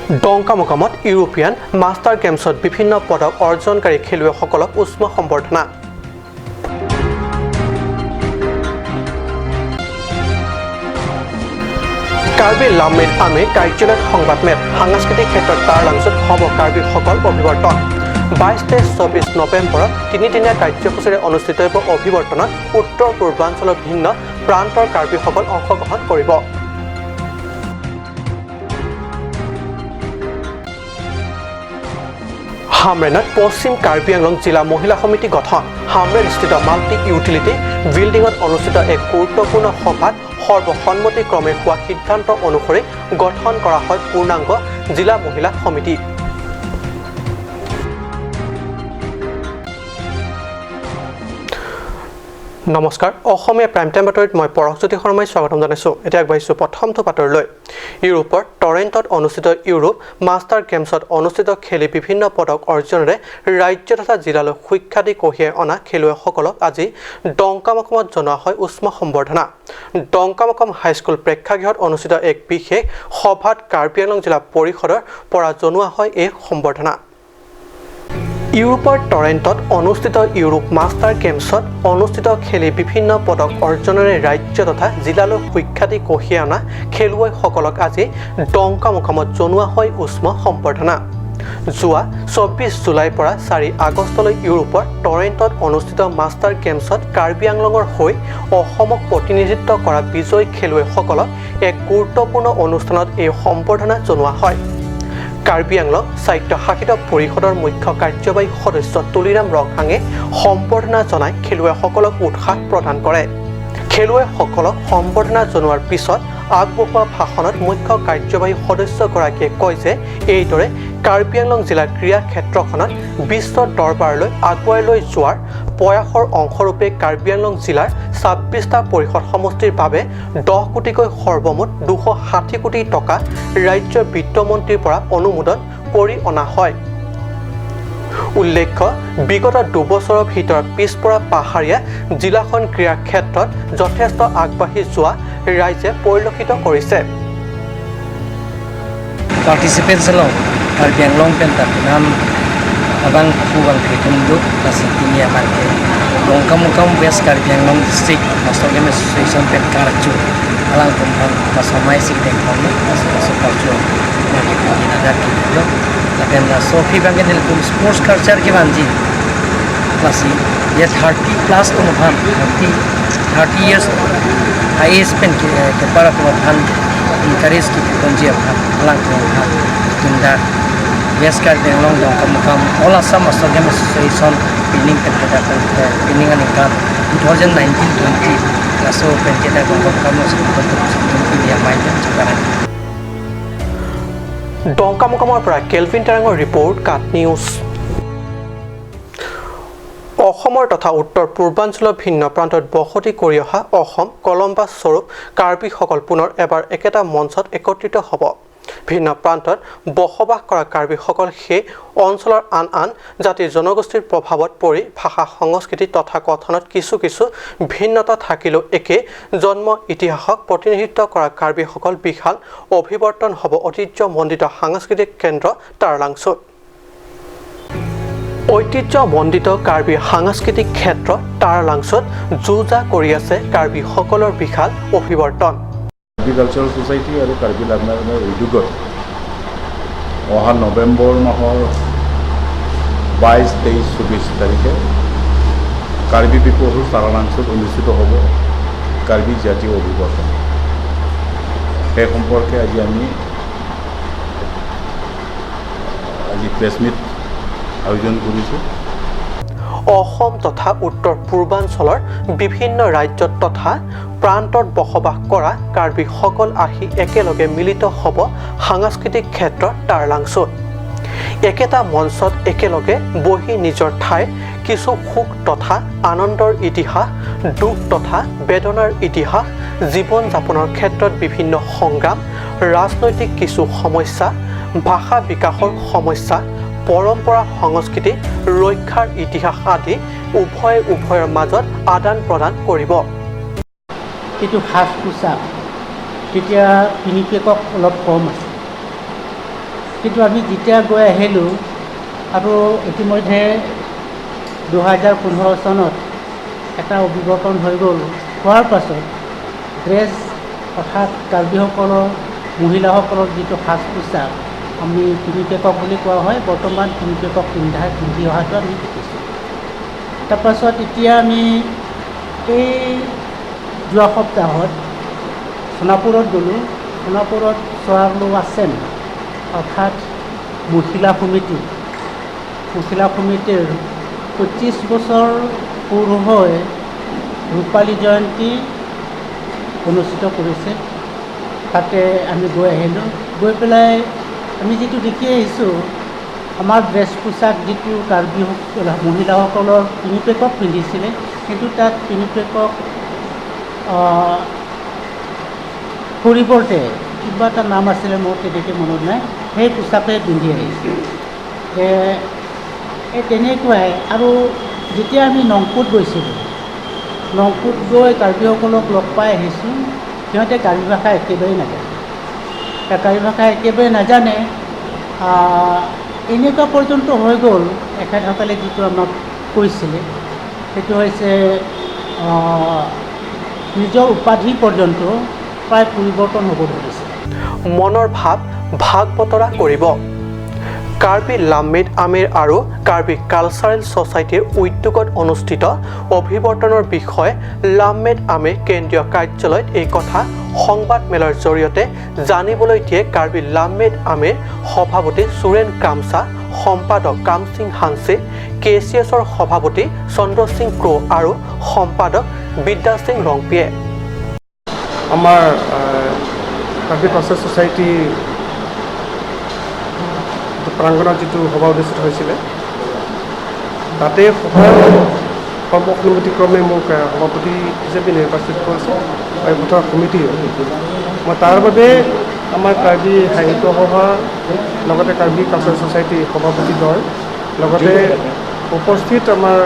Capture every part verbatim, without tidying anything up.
ডংকামুকামত European master গেমছত বিভিন্ন পদক অৰ্জনকাৰী খেলুৱৈসকলক উষ্ম সম্বৰ্ধনা। কাৰ্বি লামমিন আমে কাৰ্যালয়ত সংবাদমেল। সাংস্কৃতিক ক্ষেত্ৰত টাৰলাংচুত হ'ব কাৰ্বিসকল অভিৱৰ্তন। বাইছ তেইছ চৌব্বিছ নৱেম্বৰত তিনিদিনীয়া কাৰ্যসূচীৰে অনুষ্ঠিত হ'ব অভিৱৰ্তনত উত্তৰ পূৰ্বাঞ্চলৰ ভিন্ন প্ৰান্তৰ কাৰ্বিসকল অংশগ্ৰহণ কৰিব। হামৰেণত পশ্চিম কাৰ্বি আংলং জিলা মহিলা সমিতি গঠন। হামৰেণস্থিত মাল্টি ইউটিলিটি বিল্ডিঙত অনুষ্ঠিত এক গুৰুত্বপূৰ্ণ সভাত সৰ্বসন্মতিক্ৰমে হোৱা সিদ্ধান্ত অনুসৰি গঠন কৰা হয় পূৰ্ণাংগ জিলা মহিলা সমিতি। নমস্কাৰ, অসমীয়া প্ৰাইম টাইম বাতৰিত মই পৰশজ্যোতি শৰ্মাই স্বাগতম জনাইছো। এতিয়া আগবাঢ়িছো প্ৰথমটো বাতৰিলৈ। ইউৰোপৰ টৰেণ্টত অনুষ্ঠিত ইউৰোপ মাষ্টাৰ গেমছত অনুষ্ঠিত খেলি বিভিন্ন পদক অৰ্জনেৰে ৰাজ্য তথা জিলালৈ সুখ্যাতি কঢ়িয়াই অনা খেলুৱৈসকলক আজি ডংকামুকামত জনোৱা হয় উষ্ম সম্বৰ্ধনা। ডংকামুকাম হাইস্কুল প্ৰেক্ষাগৃহত অনুষ্ঠিত এক বিশেষ সভাত কাৰ্বি আংলং জিলা পৰিষদৰ পৰা জনোৱা হয় এই সম্বৰ্ধনা। ইউৰোপৰ টৰেণ্টত অনুষ্ঠিত ইউৰোপ মাষ্টাৰ গেমছত অনুষ্ঠিত খেলি বিভিন্ন পদক অৰ্জনেৰে ৰাজ্য তথা জিলালৈ সুখ্যাতি কঢ়িয়াই অনা খেলুৱৈসকলক আজি ডংকামুকামত জনোৱা হয় উষ্ম সম্বৰ্ধনা। যোৱা চৌব্বিছ জুলাইৰ পৰা চাৰি আগষ্টলৈ ইউৰোপৰ টৰেণ্টত অনুষ্ঠিত মাষ্টাৰ গেমছত কাৰ্বি আংলঙৰ হৈ অসমক প্ৰতিনিধিত্ব কৰা বিজয়ী খেলুৱৈসকলক এক গুৰুত্বপূৰ্ণ অনুষ্ঠানত এই সম্বৰ্ধনা জনোৱা হয়। কাৰ্বি আংলং স্বায়ত্তশাসিত পৰিষদৰ মুখ্য কাৰ্যবাহী সদস্য তুলিৰাম ৰংহাঙে সম্বৰ্ধনা জনাই খেলুৱৈসকলক উৎসাহ প্ৰদান কৰে। খেলুৱৈসকলক সম্বৰ্ধনা জনোৱাৰ পিছত আগবঢ়োৱা ভাষণত মুখ্য কাৰ্যবাহী সদস্যগৰাকীয়ে কয় যে এইদৰে কাৰ্বি আংলং জিলাৰ ক্ৰীড়া ক্ষেত্ৰখনত বিশ্ব দৰবাৰলৈ আগুৱাই লৈ যোৱাৰ প্ৰয়াসৰ অংশৰূপে কাৰ্বি আংলং জিলাৰ ছাব্বিছটা পৰিষদ সমষ্টিৰ বাবে দহ কোটিকৈ সৰ্বমুঠ দুশ ষাঠি কোটি টকা ৰাজ্যৰ বিত্তমন্ত্ৰীৰ পৰা অনুমোদন কৰি অনা হয়। উল্লেখ্য, বিগত দুবছৰৰ ভিতৰত পিছপৰা পাহাৰীয়া জিলাখন ক্ৰীড়া ক্ষেত্ৰত যথেষ্ট আগবাঢ়ি যোৱা ৰাইজে পৰিলক্ষিত কৰিছে। Participants along Karbi Anglong pen ta penang abang phu abang kri atum do, lasi pini aman ke Dongkamukam West Karbi Anglong District Master Game Association pen karju alangtum abang pasomai si dengkong lo, lasi laso karju abang ke pini nadar ke lo. Lapen laso aphi abang ke nelitum sports culture kevanji. Lasi ya thirty plus atum aphan, thirty, thirty years highest pen ke, kepar atum aphan encourage keponji aphan, alangtum aphan nelitum dak West Karbi Anglong Dongkamukam All Assam Master Game Association pining pen hadak pen, eh, pining aningkan two thousand nineteen twenty laso pen ke dak Dongkamukam Master Game Association pini amai pen chakaran. ডংকামুকামৰ পৰা কেলভিন তেৰাঙৰ ৰিপৰ্ট, কাট নিউজ। অসমৰ তথা উত্তৰ পূৰ্বাঞ্চলৰ ভিন্ন প্ৰান্তত বসতি কৰি অহা অসম কলম্বাছ স্বৰূপ কাৰ্বিসকল পুনৰ এবাৰ একেটা মঞ্চত একত্ৰিত হ'ব। ভিন্ন প্ৰান্তত বসবাস কৰা কাৰ্বিসকল সেই অঞ্চলৰ আন আন জাতি জনগোষ্ঠীৰ প্ৰভাৱত পৰি ভাষা, সংস্কৃতি তথা কথনত কিছু কিছু ভিন্নতা থাকিলেও একে জন্ম ইতিহাসক প্ৰতিনিধিত্ব কৰা কাৰ্বিসকল বিশাল অভিৱৰ্তন হ'ব ঐতিহ্যমণ্ডিত সাংস্কৃতিক কেন্দ্ৰ টাৰলাংচুত। ঐতিহ্যমণ্ডিত কাৰ্বি সাংস্কৃতিক ক্ষেত্ৰ টাৰলাংচুত যো জা কৰি আছে কাৰ্বিসকলৰ বিশাল অভিৱৰ্তন। কাৰ্বি কালচাৰেল ছ'চাইটি আৰু কাৰ্বি লামনাৰ উদ্যোগত অহা নৱেম্বৰ মাহৰ বাইছ, তেইছ, চৌব্বিছ তাৰিখে কাৰ্বি পীপল হাউচ টাৰলাংচুত অনুষ্ঠিত হ'ব কাৰ্বি জাতীয় অভিৱৰ্তন। সেই সম্পৰ্কে আজি আমি আজি প্ৰেছ মিট আয়োজন কৰিছোঁ। অসম তথা উত্তৰ পূৰ্বাঞ্চলৰ বিভিন্ন ৰাজ্যত তথা প্ৰান্তত বসবাস কৰা কাৰ্বিসকল আহি একেলগে মিলিত হ'ব সাংস্কৃতিক ক্ষেত্ৰ টাৰলাংচুত। একেটা মঞ্চত একেলগে বহি নিজৰ ঠাইৰ কিছু সুখ তথা আনন্দৰ ইতিহাস, দুখ তথা বেদনাৰ ইতিহাস, জীৱন যাপনৰ ক্ষেত্ৰত বিভিন্ন সংগ্ৰাম, ৰাজনৈতিক কিছু সমস্যা, ভাষা বিকাশৰ সমস্যা, পৰম্পৰা সংস্কৃতি ৰক্ষাৰ ইতিহাস আদি উভয়ে উভয়ৰ মাজত আদান প্ৰদান কৰিব। এইটো সাজ পোছাক তেতিয়া পিনিকেকক অলপ কম আছে। কিন্তু আমি যেতিয়া গৈ আহিলোঁ আৰু ইতিমধ্যে দুহেজাৰ পোন্ধৰ চনত এটা অভিৱৰ্তন হৈ গ'ল, হোৱাৰ পাছত ড্ৰেছ অৰ্থাৎ কাৰ্বিসকলৰ মহিলাসকলৰ যিটো সাজ পোছাক আমি পিনি পেকক বুলি কোৱা হয়, বৰ্তমান পিনি পেকক পিন্ধা পিন্ধি অহাটো আমি দেখিছোঁ। তাৰপাছত এতিয়া আমি এই যোৱা সপ্তাহত সোণাপুৰত গ'লোঁ। সোণাপুৰত চোৱাৰলো আছেম অৰ্থাৎ মহিলা সমিতি, মহিলা সমিতিৰ পঁচিছ বছৰ পূৰ হৈ ৰূপালী জয়ন্তী অনুষ্ঠিত কৰিছে। তাতে আমি গৈ আহিলোঁ। গৈ পেলাই আমি যিটো দেখি আহিছোঁ, আমাৰ ড্ৰেছ পোছাক যিটো কাৰ্বি সক-, মহিলাসকলৰ পিনি পেকক পিন্ধিছিলে, কিন্তু তাত পিনি পেকক, আহ, পৰিৱৰ্তে কিবা এটা নাম আছিলে, মোৰ তেনেকৈ মনত নাই, সেই পোছাকে পিন্ধি আহিছে। এ, এই তেনেকুৱাই। আৰু যেতিয়া আমি নংপুত গৈছিলোঁ, নংপুত গৈ কাৰ্বিসকলক লগ পাই আহিছোঁ, সিহঁতে কাৰ্বি ভাষা একেবাৰেই নাজানে। এতিয়া কাৰ্বি ভাষা একেবাৰে নাজানে, আহ, এনেকুৱা পৰ্যন্ত হৈ গ'ল, এখেতসকলে যিটো আমাক কৈছিলে, সেইটো হৈছে, আহ, নিজৰ উপাধি পৰ্যন্ত প্ৰায় পৰিৱৰ্তন হ'ব ধৰিছে। মনৰ ভাৱ ভাগ বতৰা কৰিব। কাৰ্বি লামমেইট আমেৰ আৰু কাৰ্বি কালচাৰেল ছ'চাইটিৰ উদ্যোগত অনুষ্ঠিত অভিৱৰ্তনৰ বিষয়ে লামমেইট আমেৰ কেন্দ্ৰীয় কাৰ্যালয়ত এই কথা সংবাদমেলৰ জৰিয়তে জানিবলৈ দিয়ে কাৰ্বি লামমেইট আমেৰ সভাপতি সুৰেন কামছা, সম্পাদক কামসিং হানছে, কে চি এছৰ সভাপতি চন্দ্ৰ সিং ক্ৰ আৰু সম্পাদক বিদ্যা সিং ৰংপিয়ে। আমাৰ, আহ, কাৰ্বি কালচাৰ ছ'চাইটি প্ৰাংগণত যিটো সভা অনুষ্ঠিত হৈছিলে, তাতে সভাৰ সৰ্বসন্মতিক্ৰমে মোক, আহ, সভাপতি হিচাপে নিৰ্বাচিত কৰিছে এই সভাৰ সমিতিয়ে। মই তাৰ বাবে আমাৰ কাৰ্বি সাহিত্য সভা, লগতে কাৰ্বি কালচাৰ ছ'চাইটি সভাপতিদ্বয়, লগতে উপস্থিত আমাৰ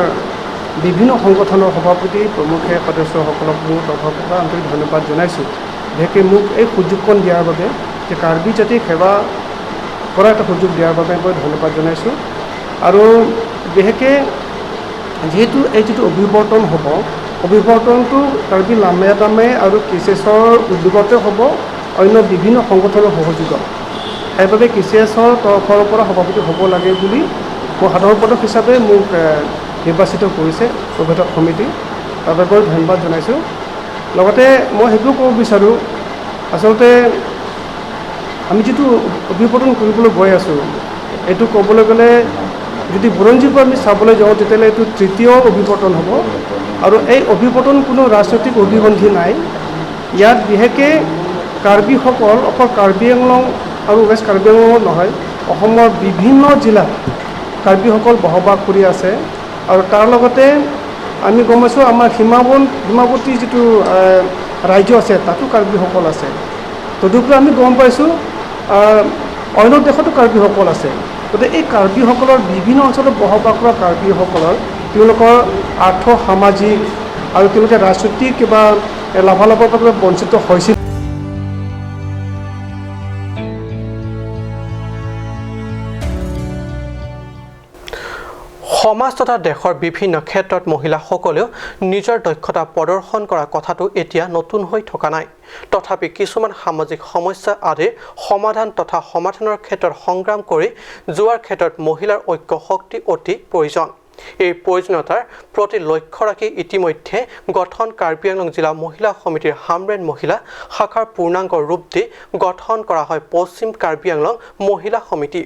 বিভিন্ন সংগঠনৰ সভাপতি, প্ৰমুখে সদস্যসকলক মোৰ তৰফৰ পৰা আন্তৰিক ধন্যবাদ জনাইছোঁ। বিশেষকৈ মোক এই সুযোগকণ দিয়াৰ বাবে, যে কাৰ্বি জাতিক সেৱা কৰাৰ এটা সুযোগ দিয়াৰ বাবে মই ধন্যবাদ জনাইছোঁ। আৰু বিশেষকৈ যিহেতু এই যিটো অভিৱৰ্তন হ'ব, অভিৱৰ্তনটো কাৰ্বি লামমেইট আমে আৰু কে চি এছৰ উদ্যোগতে হ'ব, অন্য বিভিন্ন সংগঠনৰ সহযোগত। সেইবাবে কে চি এছৰ তৰফৰ পৰা সভাপতি হ'ব লাগে বুলি মই সাধাৰণ সম্পাদক হিচাপে মোক, এ, নিৰ্বাচিত কৰিছে অভিৱৰ্তন সমিতি। তাৰ বাবে ধন্যবাদ জনাইছোঁ। লগতে মই সেইটোও ক'ব বিচাৰোঁ, আচলতে আমি যিটো অভিৱৰ্তন কৰিবলৈ গৈ আছোঁ, এইটো ক'বলৈ গ'লে যদি বুৰঞ্জীৰ পৰা আমি চাবলৈ যাওঁ, তেতিয়াহ'লে এইটো তৃতীয় অভিৱৰ্তন হ'ব। আৰু এই অভিৱৰ্তন কোনো ৰাজনৈতিক অভিসন্ধি নাই। ইয়াত বিশেষকৈ কাৰ্বিসকল অকল কাৰ্বি আংলং আৰু ৱেষ্ট কাৰ্বি আংলঙত নহয়, অসমৰ বিভিন্ন জিলাত কাৰ্বিসকল বসবাস কৰি আছে। আৰু তাৰ লগতে আমি গম পাইছোঁ, আমাৰ সীমাবন-, সীমাৱৰ্তী যিটো, আহ, ৰাজ্য আছে, তাতো কাৰ্বিসকল আছে। তদুপৰি আমি গম পাইছোঁ, আহ, অন্য দেশতো কাৰ্বিসকল আছে। গতিকে এই কাৰ্বিসকলৰ, বিভিন্ন অঞ্চলত বসবাস কৰা কাৰ্বিসকলৰ, তেওঁলোকৰ আৰ্থ সামাজিক আৰু তেওঁলোকে ৰাজনৈতিক কিবা, এ, লাভালাভৰ পৰা কিবা বঞ্চিত হৈছিল। সমাজ তথা দেশৰ বিভিন্ন ক্ষেত্ৰত মহিলাসকলেও নিজৰ দক্ষতা প্ৰদৰ্শন কৰা কথাটো এতিয়া নতুন হৈ থকা নাই। তথাপি কিছুমান সামাজিক সমস্যা আদিৰ সমাধান তথা সমাধানৰ ক্ষেত্ৰত সংগ্ৰাম কৰি যোৱাৰ ক্ষেত্ৰত মহিলাৰ ঐক্য শক্তি অতি প্ৰয়োজন। এই প্ৰয়োজনীয়তাৰ প্ৰতি লক্ষ্য ৰাখি ইতিমধ্যে গঠন কাৰ্বি আংলং জিলা মহিলা সমিতিৰ হামৰেণ মহিলা শাখাৰ পূৰ্ণাংগ ৰূপ দি গঠন কৰা হয় পশ্চিম কাৰ্বি আংলং মহিলা সমিতি।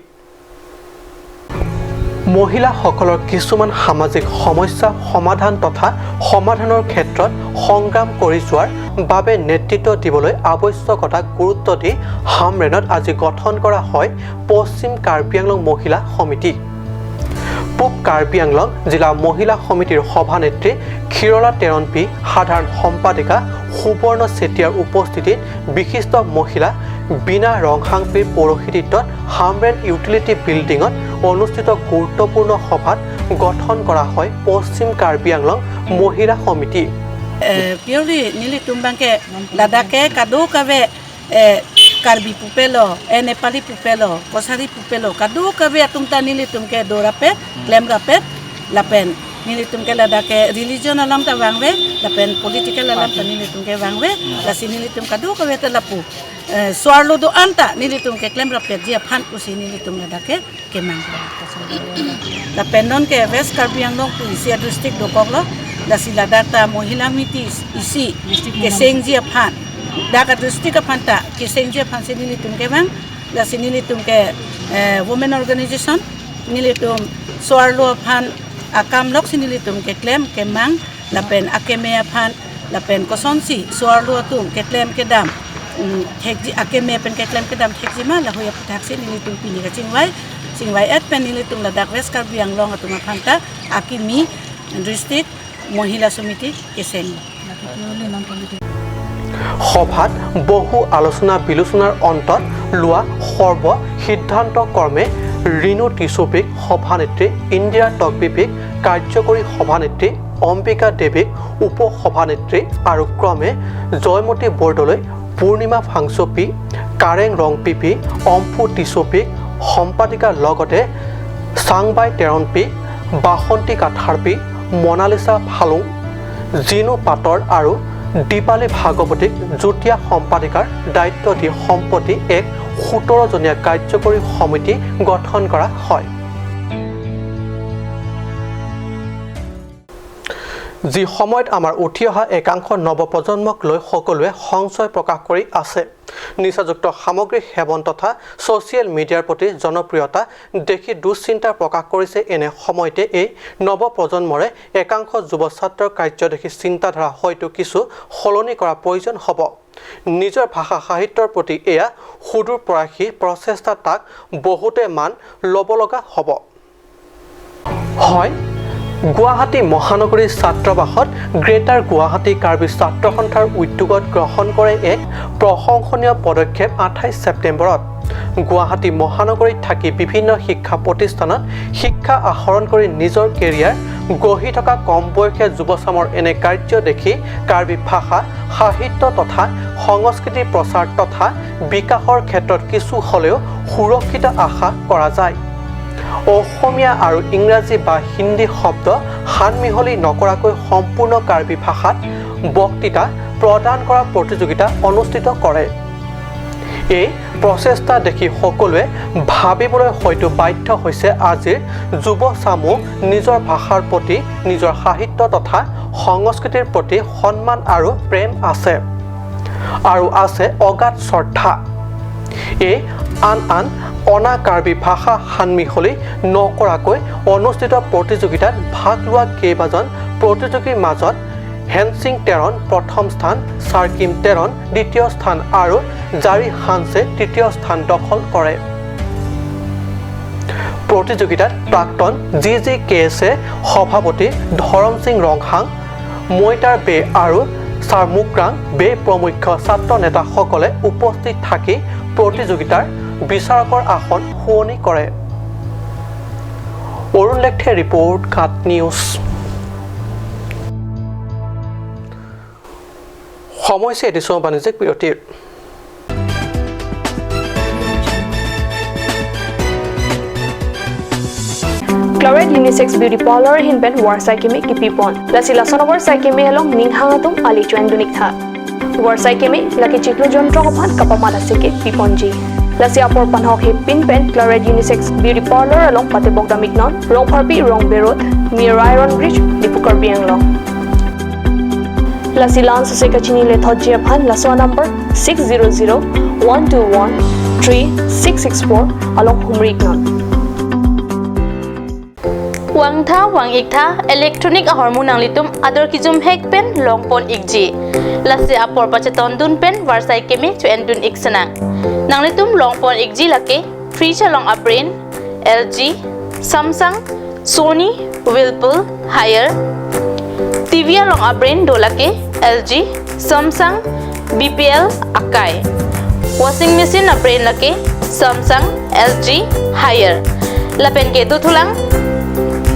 মহিলাসকলৰ কিছুমান সামাজিক সমস্যা সমাধান তথা সমাধানৰ ক্ষেত্ৰত সংগ্ৰাম কৰি যোৱাৰ বাবে নেতৃত্ব দিবলৈ আৱশ্যকতাক গুৰুত্ব দি হামৰেণত আজি গঠন কৰা হয় পশ্চিম কাৰ্বি আংলং মহিলা সমিতি। পূব কাৰ্বি আংলং জিলা মহিলা সমিতিৰ সভানেত্ৰী ক্ষীৰলা তেৰণপী, সাধাৰণ সম্পাদিকা সুবৰ্ণ চেতিয়াৰ উপস্থিতিত বিশিষ্ট মহিলা বীণা ৰংহাংপীৰ পৌৰোহিত্যত হামৰেণ ইউটিলিটি বিল্ডিঙত অনুষ্ঠিত গুৰুত্বপূৰ্ণ সভাত গঠন কৰা হয় পশ্চিম কাৰ্বি আংলং মহিলা সমিতি। Eh, purely nelitum abangke ladak ke kadokave, eh, Karbi pupelo, eh, Nepali pupelo, Kachari pupelo, kadokave atum ta nelitum ke dorapet, klemrapet, lapen nelitum ke ladak ke religion alam ta vangve, lapen political alam ta nelitum ke vangve, lasi nelitum kadokave ta lapu, eh, so-arlo do-an ta nelitum ke klemrapetji aphan pusi nelitum ladak ke kemang. Lapen non ke West Karbi Anglong pu isi a-district dokoklo, lasi ladak ta Mohila Samiti isi kesengji aphan, dak a-district aphan ta kesengji aphan si nelitum kevang, lasi nelitum ke, eh, women organization, nelitum so-arlo aphan akam lok si nelitum keklem kemang, lapen akeme aphan, lapen kosonsi so-arlo atum keklem kedam, mm, thekji, akeme pen keklem kedam thekji ma, lahui aphuthak si nelitum pini kachingvai, chingvai-et pen nelitum ladak West Karbi Anglong atum aphan ta akimi district Mohila Samiti keseng. সভাত বহু আলোচনা বিলোচনাৰ অন্তত লোৱা সৰ্ব সিদ্ধান্ত ক্ৰমে ৰিণু টিছুপীক সভানেত্ৰী, ইন্দিৰা তকবিপীক কাৰ্যকৰী সভানেত্ৰী, অম্বিকা দেৱীক উপ সভানেত্ৰী আৰু ক্ৰমে জয়মতী বৰদলৈ, পূৰ্ণিমা ফাংচুপী, কাৰেং ৰংপিপী, অম্ফু টিছুপীক সম্পাদিকাৰ লগতে চাংবাই তেৰণপী, বাসন্তী কাথাৰপী, মনালিছা ফালুং, জিনু পাটৰ আৰু দীপালী ভাগৱতীক যুটীয়া সম্পাদিকাৰ দায়িত্ব দি সম্প্ৰতি এক সোতৰজনীয়া কাৰ্যকৰী সমিতি গঠন কৰা হয়। যি সময়ত আমাৰ উঠি অহা একাংশ নৱপ্ৰজন্মক লৈ সকলোৱে সংশয় প্ৰকাশ কৰি আছে। নিচাযুক্ত সামগ্ৰী সেৱন তথা ছ'চিয়েল মিডিয়াৰ প্ৰতি জনপ্ৰিয়তা দেখি দুশ্চিন্তা প্ৰকাশ কৰিছে। এনে সময়তে এই নৱপ্ৰজন্মৰে একাংশ যুৱ ছাত্ৰৰ কাৰ্য দেখি চিন্তাধাৰা হয়তো কিছু সলনি কৰা প্ৰয়োজন হ'ব। নিজৰ ভাষা সাহিত্যৰ প্ৰতি এয়া সুদূৰ প্ৰয়াসী প্ৰচেষ্টা, তাক বহুতে মান ল'ব লগা হ'ব। হয়, গুৱাহাটী মহানগৰীৰ ছাত্ৰাৱাসত গ্ৰেটাৰ গুৱাহাটী কাৰ্বি ছাত্ৰ সন্থাৰ উদ্যোগত গ্ৰহণ কৰে এক প্ৰশংসনীয় পদক্ষেপ আঠাইছ ছেপ্টেম্বৰত। গুৱাহাটী মহানগৰীত থাকি বিভিন্ন শিক্ষা প্ৰতিষ্ঠানত শিক্ষা আহৰণ কৰি নিজৰ কেৰিয়াৰ গঢ়ি থকা কম বয়সীয়া যুৱচামৰ এনে কাৰ্য দেখি কাৰ্বি ভাষা, সাহিত্য তথা সংস্কৃতি প্ৰচাৰ তথা বিকাশৰ ক্ষেত্ৰত কিছু হ'লেও সুৰক্ষিত আশা কৰা যায়। অসমীয়া আৰু ইংৰাজী বা হিন্দী শব্দ সান মিহলি নকৰাকৈ সম্পূৰ্ণ কাৰ্বি ভাষাত বক্তৃতা প্ৰদান কৰা প্ৰতিযোগিতা অনুষ্ঠিত কৰে। এই প্ৰচেষ্টা দেখি সকলোৱে ভাবিবলৈ হয়তো বাধ্য হৈছে আজিৰ যুৱ চামো নিজৰ ভাষাৰ প্ৰতি, নিজৰ সাহিত্য তথা সংস্কৃতিৰ প্ৰতি সন্মান আৰু প্ৰেম আছে আৰু আছে অগাধ শ্ৰদ্ধা। এই আন আন অনা কাৰ্বি ভাষা সান মিহলি নকৰাকৈ অনুষ্ঠিত প্ৰতিযোগিতাত ভাগ লোৱা কেইবাজন প্ৰতিযোগীৰ মাজত হেনচিং তেৰণ প্ৰথম স্থান, চাৰ্কিম তেৰণ দ্বিতীয় স্থান আৰু জাৰি হানছে তৃতীয় স্থান দখল কৰে। প্ৰতিযোগিতাত প্ৰাক্তন জি জি কে এছ এ সভাপতি ধৰম সিং ৰংহাং, মৈতাৰ বে আৰু চাৰমুক্ৰাং বে প্ৰমুখ্য ছাত্ৰ নেতাসকলে উপস্থিত থাকি প্ৰতিযোগিতাৰ বিচাৰকৰ আসন শুৱনি কৰে। অৰুণ লেকথে ৰিপৰ্ট, কাট নিউজ। সময় হৈছে এটি সময় বাণিজ্যিক বিৰতিৰ। Claret Unisex Beauty Parlor ahin pen Varsai Keme kipipon. Lasi lason Varsai Keme along ning hang atum ali chuan dunik tha. Varsai Keme lake chiklo jontro aphan kapamat aseke piponji. Lasi apor panhok he pin pen Claret Unisex Beauty Parlor along patebok damik non, Rongpharpi Rongbe Road, near Iron Bridge, Diphu Karbi Anglong. Lasi la-an sose kachini le thotji aphan laso number six zero zero one two one three six six four along humri non. Vangtha vang-iktha electronic ahormu nanglitum ador kejum hek pen longpon ikji. Lasi apor pachetondun pen Varsai Keme cho-endun ik senang. Nanglitum longpon ikji lake fridge along a-brand L G, Samsung, Sony, Whirlpool, Haier. T V along a-brand do lake L G, Samsung, B P L, Akai. Washing machine a-brand lake Samsung, L G, Haier. Lapen ke dothulang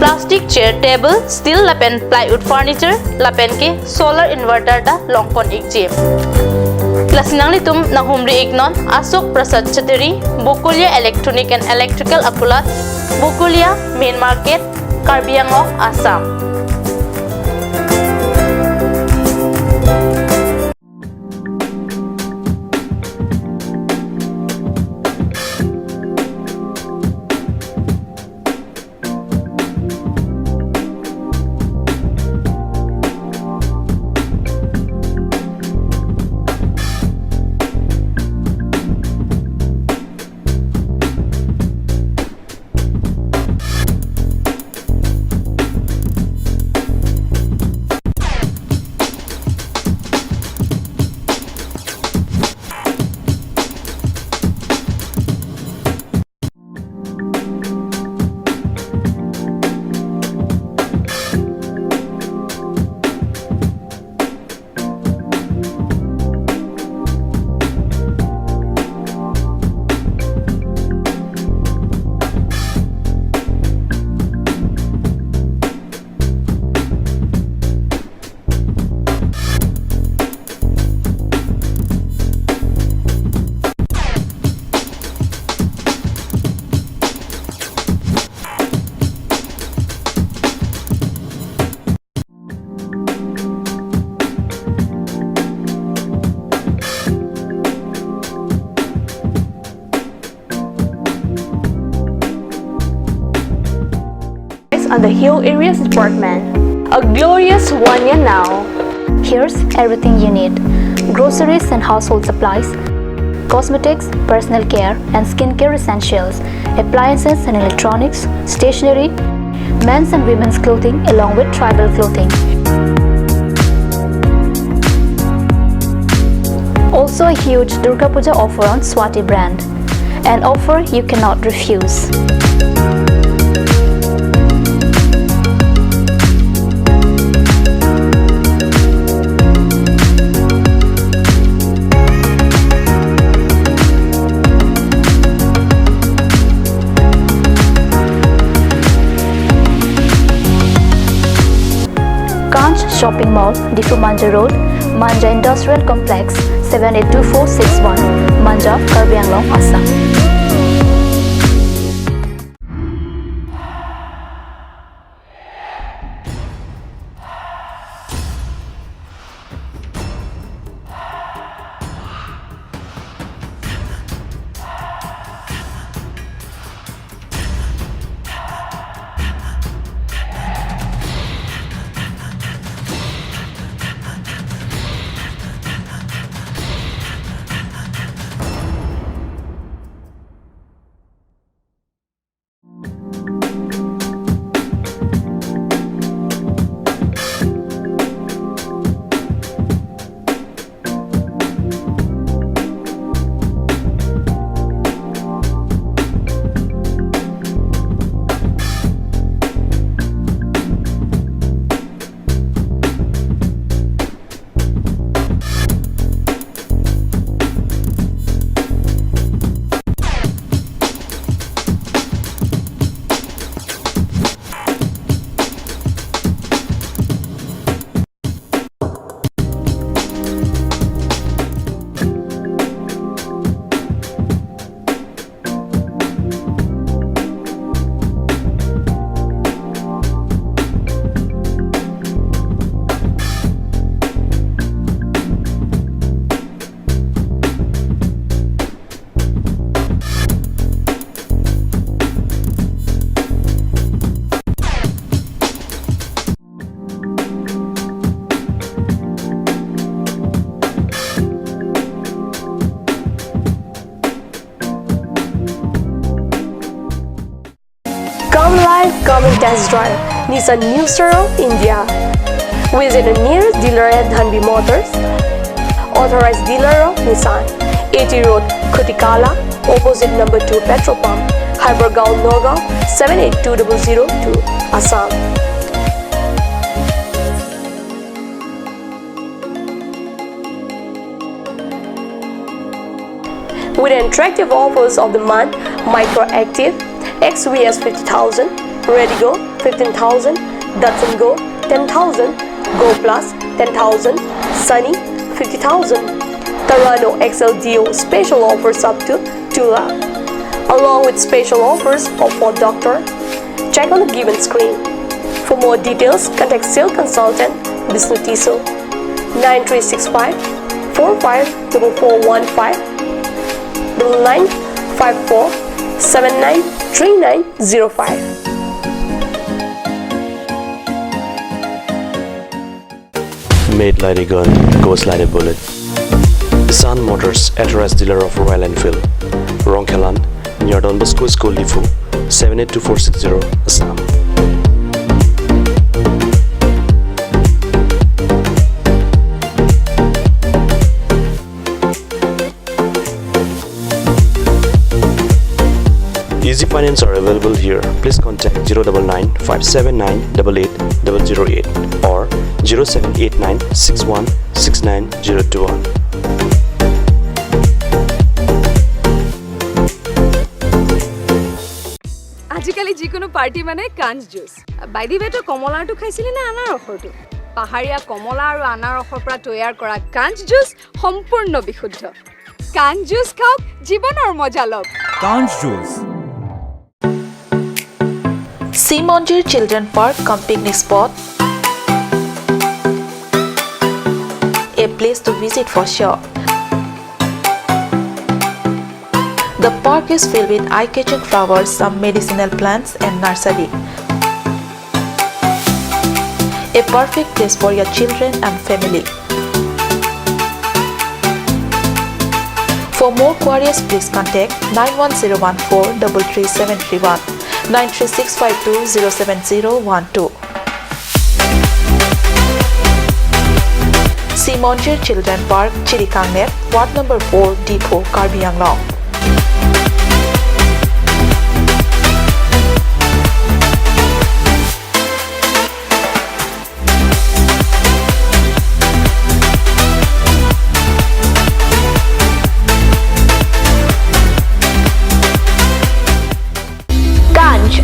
plastic chair, table, steel lapen plywood furniture, lapen ke solar inverter ta longpon ikji. Lasi nanglitum nanghumri iknon Ashok Prasad Chattery, Bokolia Electronic and Electrical Akulat, Bokolia Main Market, Karbi Anglong, Assam. On the Hill Areas Department. A glorious one year now. Here's everything you need: groceries and household supplies, cosmetics, personal care and skincare essentials, appliances and electronics, stationery, men's and women's clothing along with tribal clothing. Also a huge Durga Puja offer on Swati brand. An offer you cannot refuse. Kanch Shopping Mall, Diphu Manja Road, Manja Industrial Complex, seven eight two four six one, Manja, Karbi Anglong, Assam. Come live, come and test drive Nissan New Star of India. Visit the nearest dealer at Dhanvi Motors, authorized dealer of Nissan, A T Road, Khutikala, opposite number two petrol pump, Hypergaon, Nagaon, seven eight two double zero two, Assam. With attractive offers of the month, Micra Active, X V S fifty thousand, Redigo fifteen thousand, Datsun Go ten thousand, Go Plus ten thousand, Sunny fifty thousand. Tarano X L D O special offers up to two lakh, along with special offers of for doctor. Check on the given screen. For more details, contact sales consultant Bisnu Tisso, nine three six five four five double four one five, double nine five four seven nine three nine zero five. Made like a gun, goes like a bullet. Sun Motors, authorized dealer of Royal Enfield, Rongkhelan, near Don Bosco School, Diphu, seven eight two four six zero, Assam. Easy finance are available here. Please contact zero double nine five seven nine double eight double zero eight or zero seven eight nine six one six nine zero two one. আজিকালি যিকোনো পাৰ্টি মানে কাঞ্চ juice. By the ৱে, তই কমলাৰটো খাইছিলি নে আনাৰসৰটো? পাহাৰীয়া কমলা আৰু আনাৰসৰ পৰা তৈয়াৰ কৰা কাঞ্চ জুচ সম্পূৰ্ণ বিশুদ্ধ। কাঞ্চ জুচ খাওক, জীৱনৰ মজা লওক। Kanch Juice. Sea Monjir Children Park cum picnic spot. A place to visit for sure. The park is filled with eye-catching flowers, some medicinal plants and nursery. A perfect place for your children and family. For more queries, please contact nine one zero one four double three seven three one, nine three six five two zero seven zero one two. Sea Monjir Children Park, Chirikangnep, Ward number four, Diphu, Karbi Anglong. Kanch.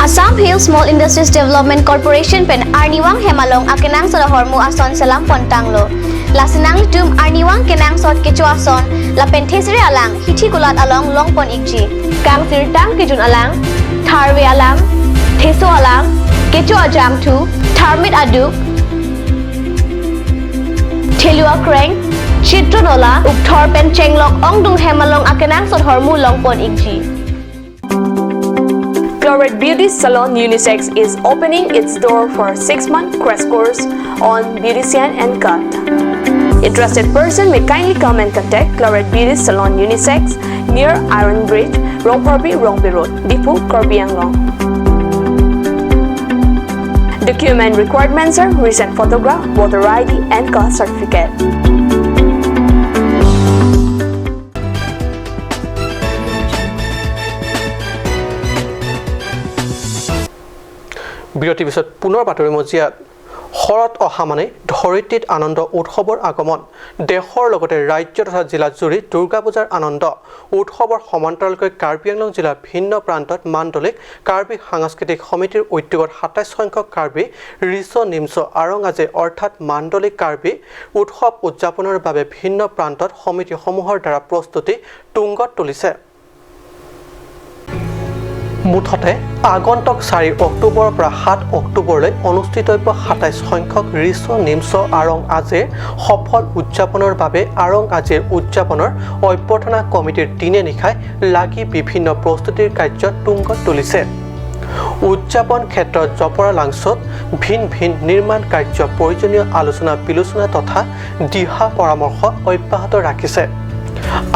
Assam Hill Small Industries Development Corporation pen arnivang hem along akenangsot ahormu ason selam pontanglo. Lasi nanglitum arnivang kenangsot kecho ason lapen thesere alang hithi kulat along longpon ikji. Kangsirtang kejun alang, tharve alang, theso alang, kecho ajangthu, tharmit aduk, thelu akreng, chitron ola, ukthor pen chenglok ongdung hem along akenangsot ahormu longpon ikji. Chlorate Beauty Salon Unisex is opening its door for six-month crash course on beautician and cut. Interested person may kindly come and contact Chlorate Beauty Salon Unisex near Iron Bridge, Rongphorbi, Rongbe Road, Diphu, Karbi Anglong. Document requirements are recent photograph, voter I D, and caste certificate. বিৰতিৰ পিছত পুনৰ বাতৰি মজিয়াত। শৰৎ অহা মানে ধৰিত্ৰীত আনন্দ উৎসৱৰ আগমন। দেশৰ লগতে ৰাজ্য তথা জিলা জুৰি দুৰ্গা পূজাৰ আনন্দ। উৎসৱৰ সমান্তৰালকৈ কাৰ্বি আংলং জিলাৰ ভিন্ন প্ৰান্তত মাণ্ডলিক কাৰ্বি সাংস্কৃতিক সমিতিৰ উদ্যোগত সাতাইছ সংখ্যক কাৰ্বি ৰিচ' নিমচ' আৰং আজে অৰ্থাৎ মাণ্ডলিক কাৰ্বি উৎসৱ উদযাপনৰ বাবে ভিন্ন প্ৰান্তত সমিতিসমূহৰ দ্বাৰা প্ৰস্তুতি তুংগত তুলিছে। মুঠতে আগন্তুক চাৰি অক্টোবৰৰ পৰা সাত অক্টোবৰলৈ অনুষ্ঠিতব্য সাতাইছ সংখ্যক ৰিচ' নিমচ' আৰং আজিৰ সফল উদযাপনৰ বাবে আৰং আজিৰ উদযাপনৰ অভ্যৰ্থনা কমিটিৰ দিনে নিশাই লাগি বিভিন্ন প্ৰস্তুতিৰ কাৰ্যত তুংগত তুলিছে। উদযাপন ক্ষেত্ৰত জপৰা লাংচত ভিন ভিন নিৰ্মাণ কাৰ্য প্ৰয়োজনীয় আলোচনা বিলোচনা তথা দিহা পৰামৰ্শ অব্যাহত ৰাখিছে।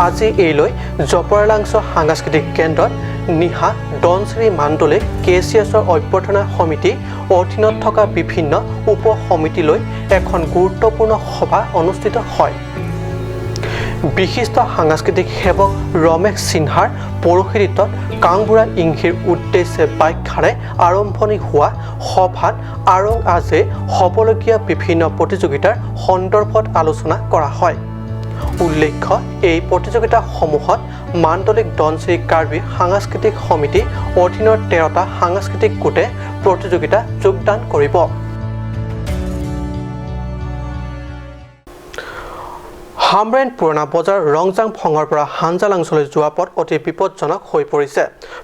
আজি এই লৈ জপৰা লাংচ সাংস্কৃতিক কেন্দ্ৰত নিশা ধনশিৰি মাণ্ডলিক কে চি এছৰ অভ্যৰ্থনা সমিতি অধীনত থকা বিভিন্ন উপ সমিতি লৈ এখন গুৰুত্বপূৰ্ণ সভা অনুষ্ঠিত হয়। বিশিষ্ট সাংস্কৃতিক সেৱক ৰমেশ সিনহাৰ পৌৰোহিত্যত গাঁওবুঢ়া ইংহীৰ উদ্দেশ্যে ব্যাখ্যাৰে আৰম্ভণি হোৱা সভাত আৰং আজে হ'বলগীয়া বিভিন্ন প্ৰতিযোগিতাৰ সন্দৰ্ভত আলোচনা কৰা হয়। উল্লেখ্য, এই প্ৰতিযোগিতাসমূহত মাণ্ডলিক ধনশিৰি কাৰ্বি সাংস্কৃতিক সমিতি অধীনৰ তেৰটা সাংস্কৃতিক গোটে প্ৰতিযোগিতা যোগদান কৰিব। হামৰেণ পুৰণা বজাৰ ৰংজাং ফঙৰ পৰা হাঞ্জালাংচলৈ যোৱা পথ অতি বিপদজনক হৈ পৰিছে।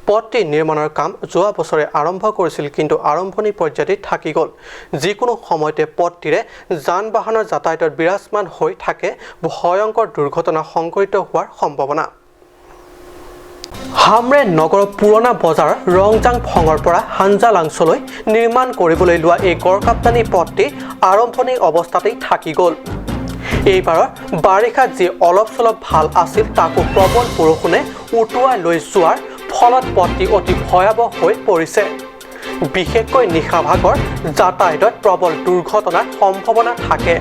পথটি নিৰ্মাণৰ কাম যোৱা বছৰে আৰম্ভ কৰিছিল, কিন্তু আৰম্ভণি পৰ্যায়তে থাকি গ'ল। যিকোনো সময়তে পথটিৰে যান বাহনৰ যাতায়াতত বিৰাজমান হৈ থাকে ভয়ংকৰ দুৰ্ঘটনা সংঘটিত হোৱাৰ সম্ভাৱনা। হামৰেণ নগৰৰ পুৰণা বজাৰ ৰংজাং ফঙৰ পৰা হাঞ্জালাংচলৈ নিৰ্মাণ কৰিবলৈ লোৱা এই গড়কাপ্তানি পথটি আৰম্ভণি অৱস্থাতেই থাকি গ'ল। এইবাৰৰ বাৰিষাত যি অলপ চলপ ভাল আছিল, তাকো প্ৰবল বৰষুণে উটুৱাই লৈ যোৱাৰ ফলত পথটি অতি ভয়াৱহ হৈ পৰিছে। বিশেষকৈ নিশা ভাগৰ যাতায়াতত প্ৰবল দুৰ্ঘটনাৰ সম্ভাৱনা থাকে।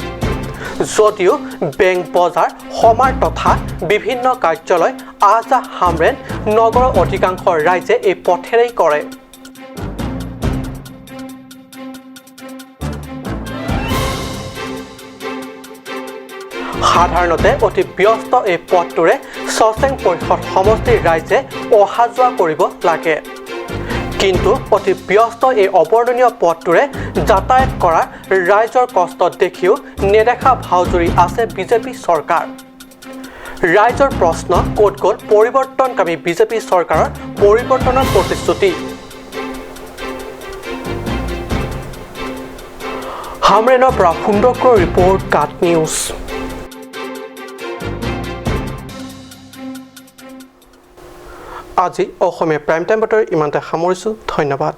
যদিও বেংক বজাৰ, সমাৰ তথা বিভিন্ন কাৰ্যালয়, আহ যাহ হামৰেণ নগৰৰ অধিকাংশ ৰাইজে এই পথেৰেই কৰে। সাধাৰণতে অতি ব্যস্ত এই পথটোৰে চচেং পৰিষদ সমষ্টিৰ ৰাইজে অহা যোৱা কৰিব লাগে। কিন্তু অতি ব্যস্ত এই অবৰ্ণনীয় পথটোৰে যাতায়াত কৰা ৰাইজৰ কষ্ট দেখিও নেদেখা ভাওজুৰি আছে বিজেপি চৰকাৰ। ৰাইজৰ প্ৰশ্ন, ক'ত গ'ল পৰিৱৰ্তনকামী বিজেপি চৰকাৰৰ পৰিৱৰ্তনৰ প্ৰতিশ্ৰুতি? হামৰেণৰ পৰা সুন্দৰ ৰিপৰ্ট, কাট নিউজ। আজি অসমীয়া প্ৰাইম টাইম বাতৰি ইমানতে সামৰিছোঁ। ধন্যবাদ।